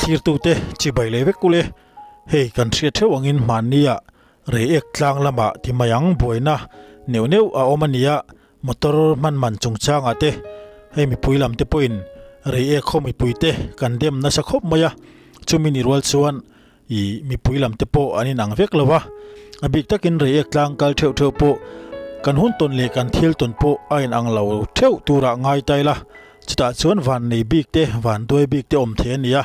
Thlirtute chibai leh vek ule, hei kan hriat theuh angin hmannia Reiek tlang lamah ti mai ang buaina neuh neuh a awm a nia, motor hman man chungchangah te hei mipui lam te pawhin Reiek khaw mipui te kan dem nasa khawp mai a, chumi ni rual chuan ih mipui lam te pawh an inang vek lo a, a bik takin Reiek tlang kal theuh theuh pawh kan hun tawn leh kan thil tawn pawh a inang lo theuh turah ngai ta ila. Chutah chuan van nei bik te, van duai bik te awm thei a ni a,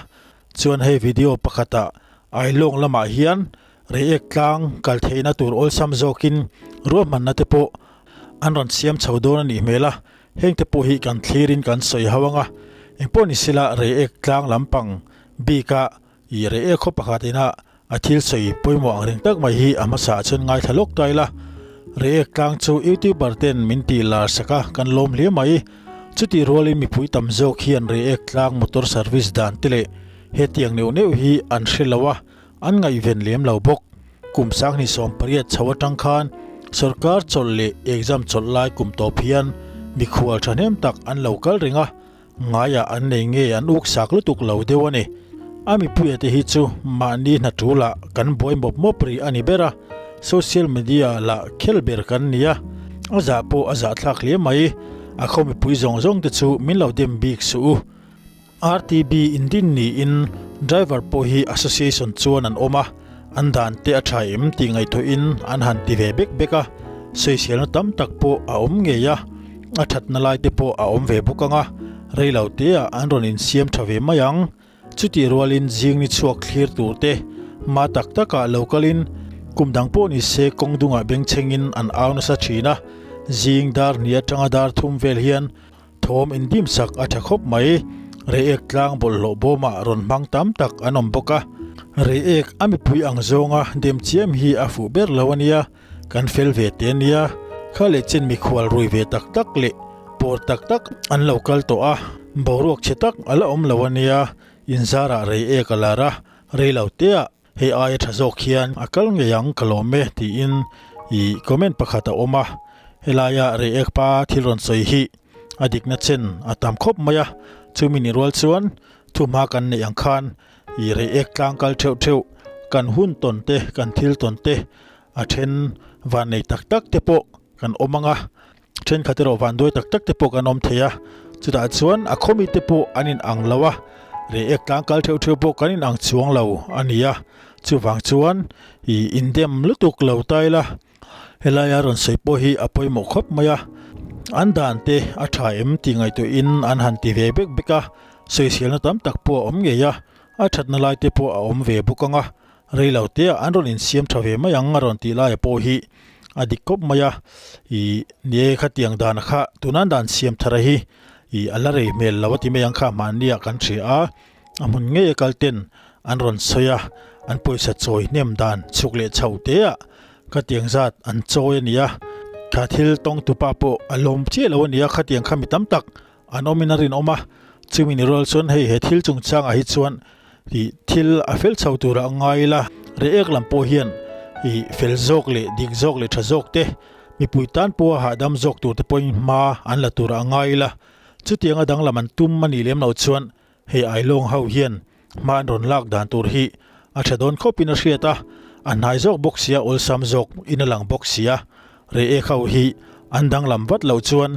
chuan hei video pakhatah Ailawng lamah hian Reiek tlang kal theihna tur awlsam zawkin ruahmanna te pawh an rawn siam chho dawn a nih hmel a, heng te pawh hi kan thlirin kan sawi ho ang a, engpawh ni sela Reiek tlang lampang bika ih Reiek khaw pakhat ina a thil sawi pawimawh ang reng tak mai hi a hmasa ah chuan ngaithla lawk ta ila. Reiek tlang chu youtuber ten min tih lar sak a, kan lawm hle mai. Chutih rualin mipui tam zawk hian Reiek tlang motor service dan te leh hetiang neuh neuh hi an hre lo a, an ngaihven lem lo bawk. Kum sanghnih 18 chho atang khan sorkar chawlh leh exam chawlh lai kum tawp hian mikhual thahnem tak an lo kal reng a, Ngaiah an nei nge an uk sak lutuk lo deuh a ni. A mipuia te hi chu mahni hna tul ah kan buai mawp mawp rih a ni ber a, social media lah khel ber kan ni a, a zah pawh a zahthlak hle mai. A khaw mipui zawng zawng te chu min lo dem bik suh u. RTB indin niin driver pawh hi association chuan an awm a, an dan te a tha em tih ngaihtuahin an han ti ve bek bek a, sawiselna tam tak pawh a awm ngei a, a thatna lai te pawh a awm ve bawk ang a, rei lo teah an rawn insiam tha ve mai ang. Chutih rualin zing ni chhuak thlir tur te hma tak takah lo kalin kum dang pawh ni se kawng dungah bengchhengin an au nasa thin a, zing dar hnih atanga dar thum vel hian Thawm indim sak a tha khawp mai. Reiek tlang bawlhhlawh bawmah rawn hmang tam tak an awm bawk a. Reiek a mipui ang zawnga dem chiam hi a fuh ber lo a nia, kan fel ve te nia. Kha leh chen mikhual rui ve tak tak leh pawr tak tak an lo kal tawh a, boruak chhe tak a la awm lo a nia. Inzarah reiek a lar a, rei lo teah Hei aia tha zawk hian a kal ngei ang ka lawm e tiin ih comment pakhat a awm a, helaia Reiek pa thil rawn sawi hi a dikna chen a tam khawp mai a, chumi ni rual chuan thuhma kan neih ang khan ih Reiek tlang kal theuh theuh kan hun tawn te kan thil tawn te a then van nei tak tak te pawh kan awm ang a, Thenkhat erawh vanduai tak tak te pawh kan awm thei a, chutah chuan a khawmi te pawh an in ang lo a, Reiek tlang kal theuh theuh pawh kan in ang chuang lo a ni a, chuvang chuan ih indem lutuk lo ta ila, helaia rawn sawi pawh hi a pawimawh khawp mai a, an dan te a tha em tih ngaihtuahin an han ti ve bek bek a, sawiselna tam tak pawh a awm ngei a, a thatna lai te pawh a awm ve bawk ang a, Rei lo te ah an rawn insiam tha ve mai ang a rawn tih laia pawh hi a dik khawp mai a, ih ni e khatiang dan kha tuna an dan siam thar a hi ih a la rei hmel lo a ti mai ang kha mahni ah kan hria a, a hmun ngei a kal ten an rawn sawi a, an pawisa chawi hnem dan chhuk leh chho te ah khatiang zat an chawi a ni a, kha thil tawng tupa pawh a lawm chiah lo a ni a, khatiang kha mi tam tak an awmin a rinawm a, chumi ni rual chuan hei he thil chungchangah hi chuan ih thil a fel chho turah a ngai ila, Reiek lam pawh hian ih fel zawk leh dik zawk leh tha zawk te mipui tan pawha hahdam zawk tur te pawhin hma an la turah a ngai ila, chutianga danglam an tum a nih lem loh chuan hei Ailawng ho hian hma an rawn lak dan tur hi a tha dawn khawpin a hriat a, a hnai zawk bawk sia awlsam zawk in a lang bawk sia, Reiek ho hi an danglam vat loh chuan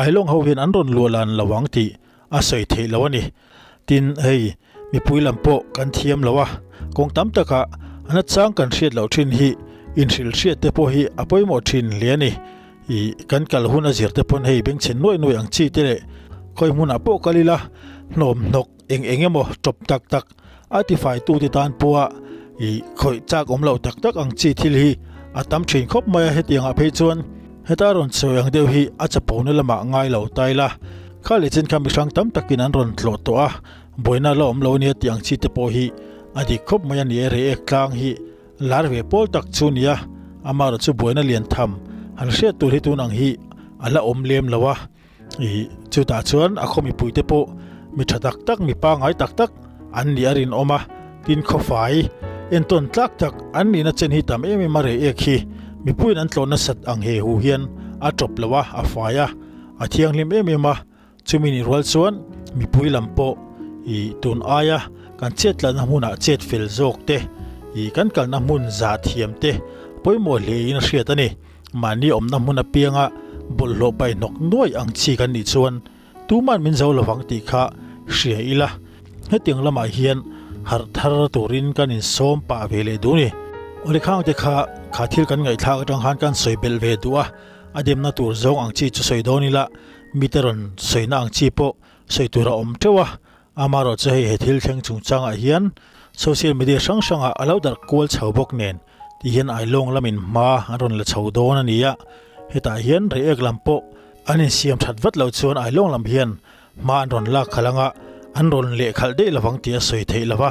Ailawng ho hian an rawn luah lan lo ang tih a sawi theih lo a ni. Tin, hei mipui lam pawh kan thiam lo a, kawng tam takah a nachang kan hriat loh thin hi inhrilh hriat te pawh hi a pawimawh thin hle a ni. Ih, kan kal hun a zir te pawn hei bengchhen nuai nuai ang chi te leh khawi hmunah pawh kal ila hnawm hnawk eng eng emaw tawp tak tak a tifai tute tan pawha ih khawih chak awm loh tak tak ang chi thil hi a tam thin khawp mai a, hetiangah phei chuan heta rawn sawi ang deuh hi a chapona lamah ngai lo ta ila, kha leh chen kha mihrang tam takin an rawn tlawh tawh a, buaina la awm lo ania tih ang chi te pawh hi a dik khawp mai a ni e, Reiek tlang hi lar ve pawl tak chu nia, amaherawh chu buaina lian tham han hriat tur hi tun ang hi a la awm lem lo a. Ih, chutah chuan a khaw mipuite pawh mi tha tak tak, mi pangngai tak tak an nih a rinawm a, tin khawfai entawn tlak tak an nihna chen hi tam em em a reh ek hi mipuiin an tlawh nasat ang he hu hian a tawp lo a, a fai a, a thianghlim em em a, chumi nih rual chuan mipui lam pawh Ih tun aia kan chet tlatna hmunah chet fel zawk te, ih kan kalna hmun zah thiam te pawimawh hle in a hriat a ni. Mahni awmna hmun apianga bawlhhlawh paihhnawk nuai ang chi kan nih chuan tuman min zo lovang tih kha hria ila, hetiang lamah hian harh thar turin kan insawm pah ve leh duh ni. Awle khangte kha kha thil kan ngaihthlak atang khan kan sawi belh ve duh a, a demna tur zawng ang chi chu sawi dawn ila, mite rawn sawina ang chi pawh sawi tur a awm teuh a, amaherawh chu hei he thil thleng chungchangah hian social media hrang hrangah a lo darh kual chho bawk nen ti hian Ailawng lamin hma an rawn la chho dawn a ni a, hetah hian Reiek lam pawh an insiam that vat loh chuan Ailawng lam hian hma an rawn lak khalh anga an rawn leh khalh daih lovang tih a sawi theih lova,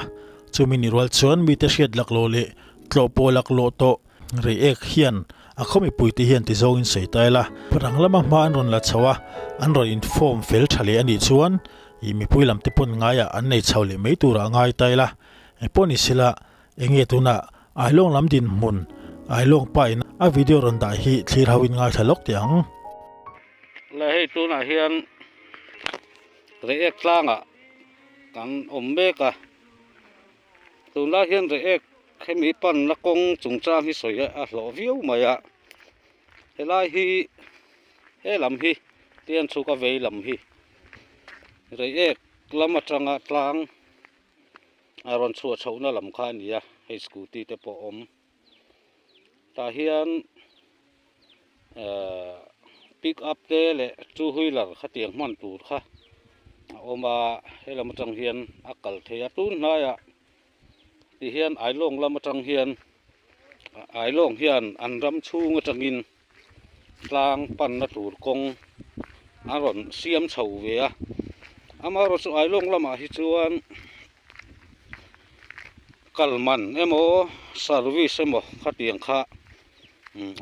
chumi ni rual chuan mite hriat laklawh leh tlawh pawh laklawh tawh. Reiek hian a khaw mipuite hian ti zawngin sawi ta ila, rang lama hma an rawn la chho a, an rawn inform fel tha leh a nih chuan ih mipui lam te pawn ngaiah an nei chho leh mai turah a ngai ta ila. Engpawh ni sela, enge tunah Ailawng lam dinhmun Ailawng pa in a video rawn dah hi thlir ho in ngaithla lawk teh ang. Le hei tunah hian Reiek tlangah kan awm mek a. Tunlai hian Reiek hemi panna kawng chungchang hi sawi a hlawh viau mai a, helai hi he lam hi tian chhuk a vei lam hi Reiek lam atanga tlang a rawn chhuah chhohna lam kha a ni a, hei scooty te pawh a awm tah hian ehh pick up te leh two wheeler khatiang hman tur kha a awm a helam atang hian a kal thei a tun hnaiah ti hian Ailawng lam atang hian Ailawng hian an ram chhung atangin tlang panna tur kawng a rawn siam chho ve a amaherawhchu chu Ailawng lamah hi chuan kal man emaw service emaw khatiang kha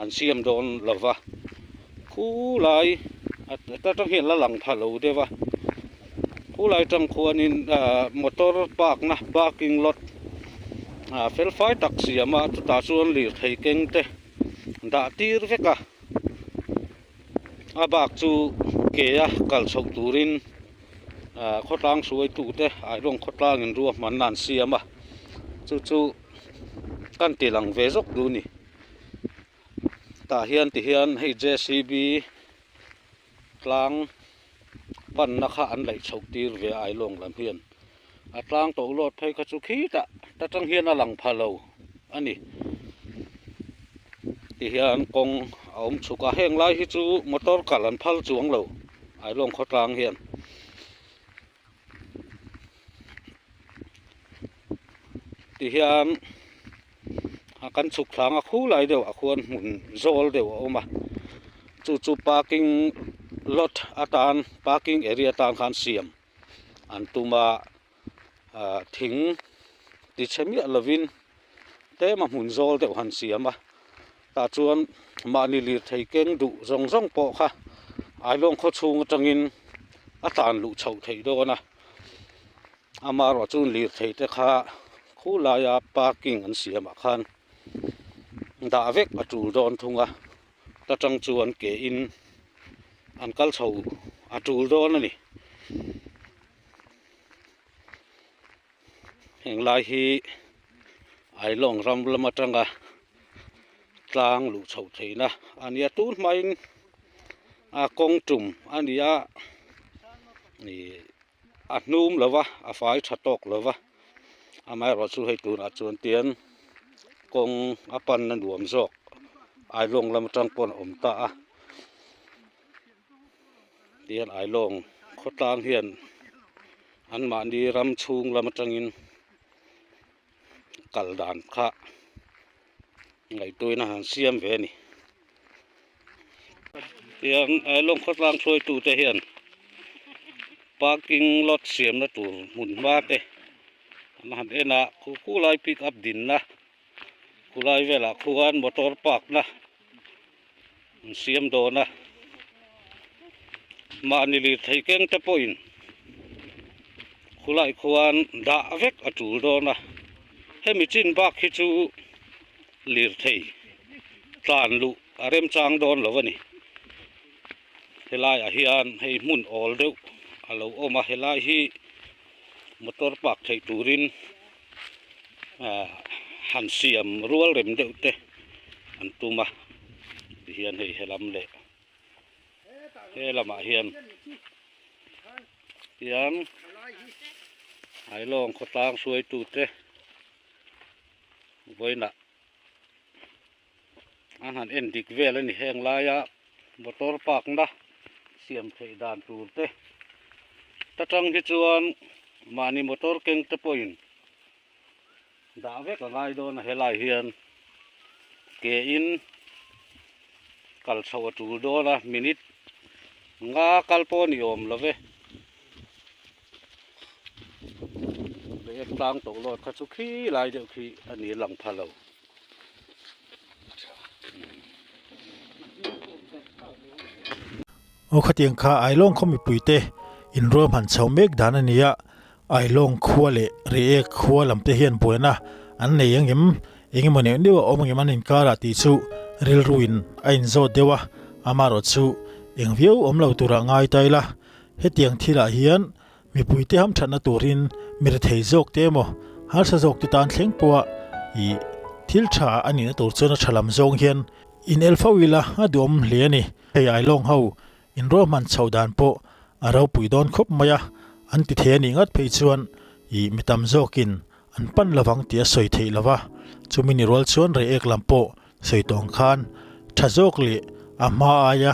an siam dawn lo va khulai atang hian la lang pha lo deuh a khulai atang khuanin ahh motor park na parking lot ah fel fai tak siam a chutah chuan lirthei keng te dah tir vek a a bak chu ke a kal chhoh turin ah khawtlang hruaitu te Ailawng khawtlangin ruahmanna an siam a chu chu. Kan ti lang ve zawk duh ni. Tah hian ti hian hei JCB tlang panna kha an laih chhoh tir ve a Ailawng lam hian. A tlang tawh lawt phei kha chu khitah ta tang hian a lang pha lo a ni. Ti hian kawng a awm chhuk a, heng lai hi chu motor kal an phal chuang lo Ailawng khawtlang hian. Tihian a kan chhuk thlang a khulai deuh ah khuan hmun zawl deuh a awm a chu chu parking lot atan parking area atan khan siam an tum a ah thing ti chhe miah lovin tlem a hmun zawl deuh han siam a tah chuan mahni lirthei keng duh zawng zawng pawh kha Ailawng khaw chhung atangin a tlan luh chhoh theih dawn a amaherawh chu lirthei te kha khulaia parking an siam ah khan dah vek a tul dawn thung a ta tang chuan ke in an kal chho a tul dawn a ni. Heng lai hi Ailawng ram lam atanga tlang luh chhoh theihna a nia tun hmain a kawng tum a ni a ih a hnum lo va a fai tha tawk lo va amaherawh chu hei tunah chuan tian kawng a panna nuam zawk Ailawng lam atang pawn a awm ta a tihian Ailawng khawtlang hian. Anmahni ram chhung lam atangin kal dan kha ngaihtuahna han siam ve a ni. Tiang Ailawng khawtlang hruaitute hian parking lot siamna tur hmun hma te an han en a, khu khulai pick up dinna khulai velah khuan motor park na an siam dawn a mahni lirthei keng te pawhin khulai khuan dah vek a tul dawn a hemi chin bak hi chu lirthei tlan luh a remchang dawn lo a ni helaiah hian hei hmun awl deuh a lo awm a helai hi. Motor park theih turin han siam rual rem deuh te an tum a tihian hei helam leh he lamah hian tiang Ailawng khawtlang hruaitute vawiinah an han en dik vel a ni heng laia motor park na siam theih dan tur te ta tang hi chuan mahni motor keng te pawhin dah vek a ngai dawn a helai hian ke in kal chhoh a tul dawn a minute nga kal pawh a ni awm lo ve leh tlang tawh lawt kha chu khi lai deuh khi a ni lang pha lo. Aw khatiang kha Ailawng khaw mipuite inruahman chho mek dan a ni a, Ailawng khua leh Reiek khua lam te hian buaina an nei ang em? Eng emaw neuh neuh a awm ang em an inkarah tih chu rilruin a inzawt deuh a, amaherawh chu eng viau awm lo turah ngai ta ila, hetiang thilah hian Mipuite hamthatna turin mi rethei zawk te emaw harsa zawk te tan thleng pawha ih thil tha a nihna tur chuan a tha lam zawng hian in el fo ila a duhawm hle a ni. Hei Ailawng ho inruahman chhoh dan pawh a ropui dawn khawp mai a, an ti thei a nih ngat phei chuan ih mi tam zawkin an pan lovang tih a sawi theih lova, chumi ni rual chuan Reiek lam pawh sawi tawng khan tha zawk leh a hma aia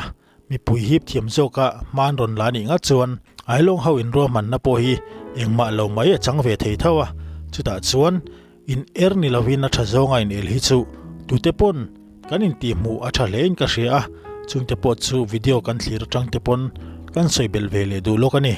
Mipui hip thiam zawka hman rawn la nih ngat chuan Ailawng ho inruahmanna pawh hi engmah lo mai a chang ve thei tho a, chutah chuan in er ni lovin a tha zawnga in el hi chu tute pawn kan intihhmuh a tha hlein ka hria a, chungte pawh chu video kan thlir atang te pawn kan sawi belh ve leh duh lawk a ni.